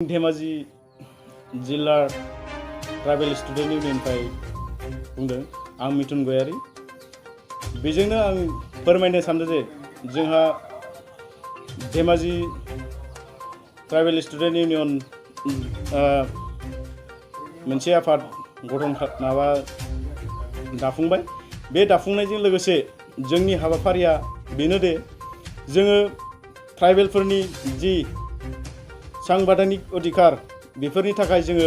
धेमाजि जिल्ला tribal student इउनियननिफ्राय बुंदों आं मिथुन गयारि। बेजोंनो आं फोरमायनो सानदों जे जोंहा धेमाजि ट्राइबेल स्टुडेन्ट इउनियन मोनसे आफाद गठन दाफुंबाय। बे दाफुंनायजों लोगोसे जोंनि हाबाफारिया बेनो दे जोङो ट्राइबेलफोरनि जि सांबादानिक अधिकार बेफोरनि थाखाय जोङो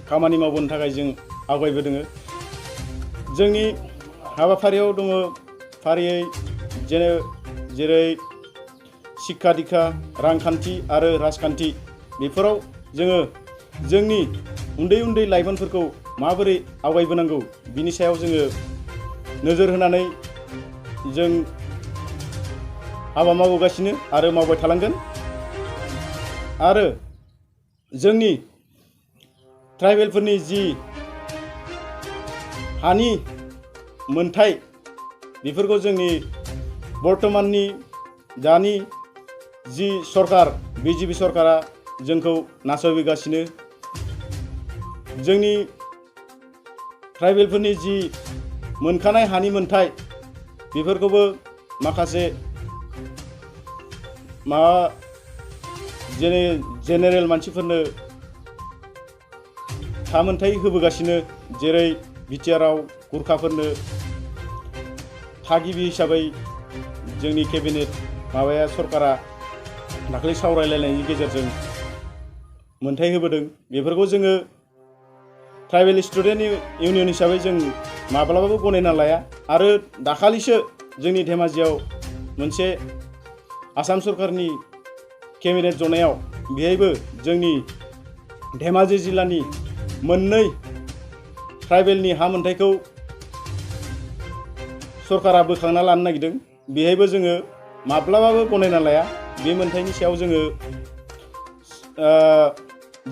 खामानि मावबोनो थाखाय जों आवगायबोदों। जोंनि हाबाफारियाव दङ फारियै जेरै शिक्षा दीक्षा, रांखान्थि आरो राजखान्थि बेफोराव जोङो जोंनि उन्दै उन्दै लाइमोनफोरखौ माबोरै आवगायबोनांगौ बिनि सायाव जोङो नोजोर होनानै जों हाबा मावगासिनो आरो मावबाय थालांगोन। आरो जोंनि ट्राइबेलफोरनि जि हानि मोनथाय बेफोरखौ जोंनि बर्तमाननि दानि जि सरकार बिजेपि सरकारा जोंखौ नासयबोगासिनो। जोंनि ट्राइबेलफोरनि जि मोनखानाय हानि मोनथाय बेफोरखौबो माखासे जेनेरेल मानसिफोरनो थामोनथाय होबोगासिनो। जेरै बिटिआरआव गुरखाफोरनो थागिबि हिसाबै जोंनि केबिनेट सरकारा दाख्लै सावरायलायनायनि गेजेरजों मोनथाय होबोदों। बेफोरखौ जोङो ट्राइबेल स्टुडेन्ट इउनियन हिसाबै जों माब्लाबाबो गनायना लाया। आरो दाखालिसो जोंनि धेमाजियाव मोनसे आसाम सरकारनि केबिनेट जनायाव बेहायबो जोंनि धेमाजि जिल्लानि मोननै ट्राइबेलनि हा मोनथायखौ सरकारा बोखांना लानो नागिरदों। बेहायबो जोङो माब्लाबाबो गनायना लाया। बे मोनथायनि सायाव जोङो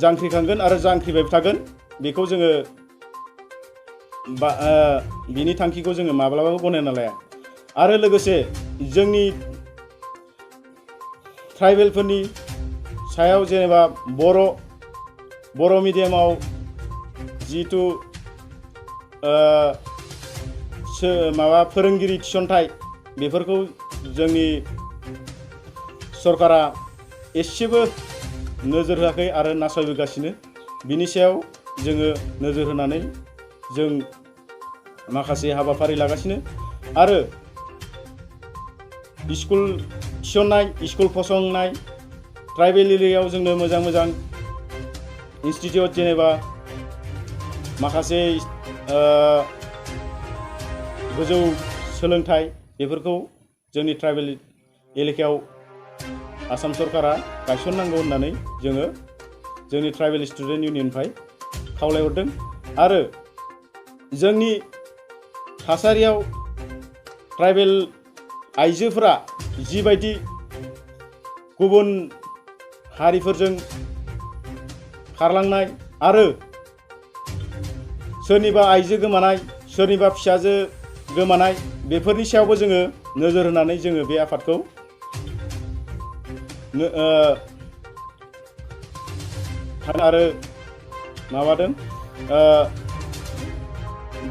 जांख्रिखांगोन आरो जांख्रिबाय थागोन। बेखौ जोङो बिनि थांखिखौ जोङो माब्लाबाबो गनायना लाया। आरो लोगोसे जोंनि ट्राइबेलफोरनि सायाव जेनेबा बर' मिडियामाव जिथु फोरोंगिरि थिसनथाइ बेफोरखौ जोंनि सरकारा एसेबो नोजोर होआखै आरो नासयबोगासिनो। बिनि सायाव जोङो नोजोर होनानै जों माखासे हाबाफारि लागासिनो। आरो स्कुल थिसननाय, स्कुल फसंनाय, ट्राइबेल एरियायाव जोंनो मोजां मोजां इनस्टिटिउट जेनेबा माखासे गोजौ सोलोंथाइ बेफोरखौ जोंनि ट्राइबेल एलेकायाव आसाम सरकारा गायसननांगौ होननानै जोङो जोंनि ट्राइबेल स्टुडेन्ट इउनियननिफ्राय खावलायहरदों। आरो जोंनि थासारियाव ट्राइबेल आइजोफोरा जिबायदि गुबुन हारिफोरजों खारलांनाय आरो सोरनिबा आइजो गोमानाय, सोरनिबा फिसाजो गोमानाय बेफोरनि सायावबो जोङो नोजोर होनानै जोङो बे आफादखौ आरो माबादों।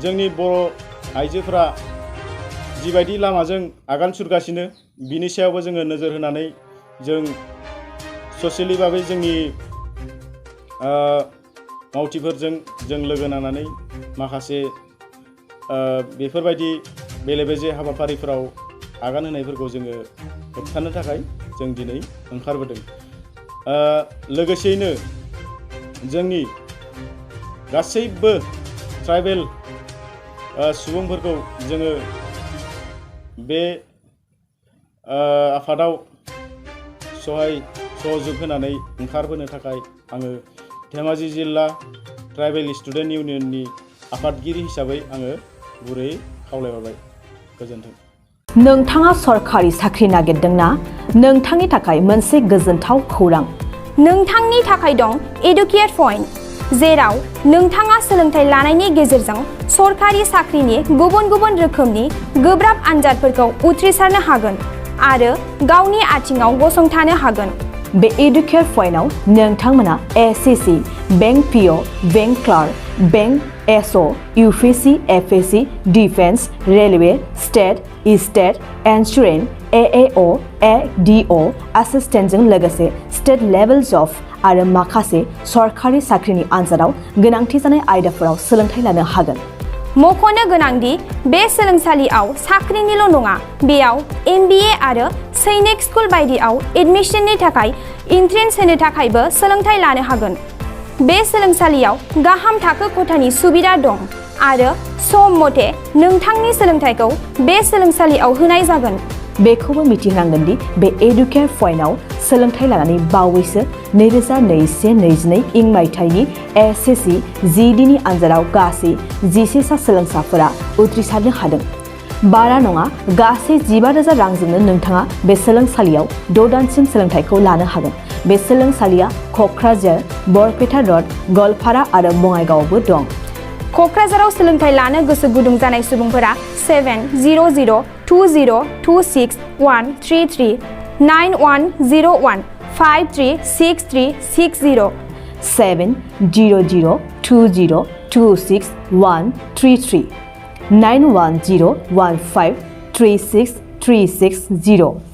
जोंनि बर' आइजोफोरा जिबायदि लामाजों आगान सुरगासिनो बिनि सायावबो जोङो नोजोर होनानै जों ससियेलिबाबो जोंनि मावथिफोरजों जों लोगो नांनानै माखासे बेफोरबायदि बेले बेजे हाबाफारिफोराव आगान होनायफोरखौ जोङो होबथानो थाखाय जों दिनै ओंखारबोदों। लोगोसेयैनो जोंनि गासैबो ट्राइबेल सुबुंफोरखौ जोङो बे आफादाव सहयोग होनानै ओंखारबोनो थाखाय आङो धेमाजि जिल्ला ट्राइबेल स्टुडेन्ट इउनियननि आफादगिरि हिसाबै आङो गुरैयै खावलायहरबाय। गोजोन्थों। नोंथाङा सरखारि साख्रि नागिरदोंना? नोंथांनि थाखाय मोनसे गोजोनथाव खौरां। नोंथांनि थाखाय दं एडुकेट पइन्ट, जेराव नोंथाङा सोलोंथाइ लानायनि गेजेरजों सरखारि साख्रिनि गुबुन गुबुन रोखोमनि गोब्राब आनजादफोरखौ उथ्रिसारनो हागोन आरो गावनि आथिङाव गसंथानो हागोन। बे एडुकेयर पॉइन्टआव नोंथांमोना SSC, bank PO, bank clerk, bank SO, UPSC, FSC, defence, railway, state, state, insurance, AAO, ADO, एसिस्टेन्टजों लोगोसे स्टेट लेभेल जब आरो माखासे सरकारि साख्रिनि आनजादाव गोनांथि जानाय आयदाफोराव सोलोंथाइ लानो हागोन। मख'नो गोनांदि बे सोलोंसालियाव साख्रिनिल' नङा, बेयाव एमबिए आरो सैनिक स्कुल बायदियाव एडमिशननि थाखाय एन्ट्रेन्स होनो थाखायबो सोलोंथाइ लानो हागोन। बे सोलोंसालियाव गाहाम थाखो खथानि सुबिदा दं आरो सम मथे नोंथांनि सोलोंथाइखौ बे सोलोंसालियाव होनाय जागोन। बेखौबो मिथिनांगोन दि बे एडुकेयर पॉइन्टआव सोलोंथाइ लानानै बावैसो 2021-22 इं मायथाइनि एसएससि जिडिनि आनजादाव गासै 11 सा सोलोंसाफोरा उथ्रिसारनो हादों। बारा नङा, गासै 15,000 रांजोंनो नोंथाङा बे सोलोंसालियाव 6 दानसिम सोलोंथाइखौ लानो हागोन। बे सोलोंसालिया क'क्राझार, बरपेटा रड, गवालपारा आरो बङाइगावआवबो दं। क'क्राझाराव सोलोंथाइ लानो गोसो गुदुं जानाय सुबुंफोरा 70020261133 9101536360 70020261133 9101536360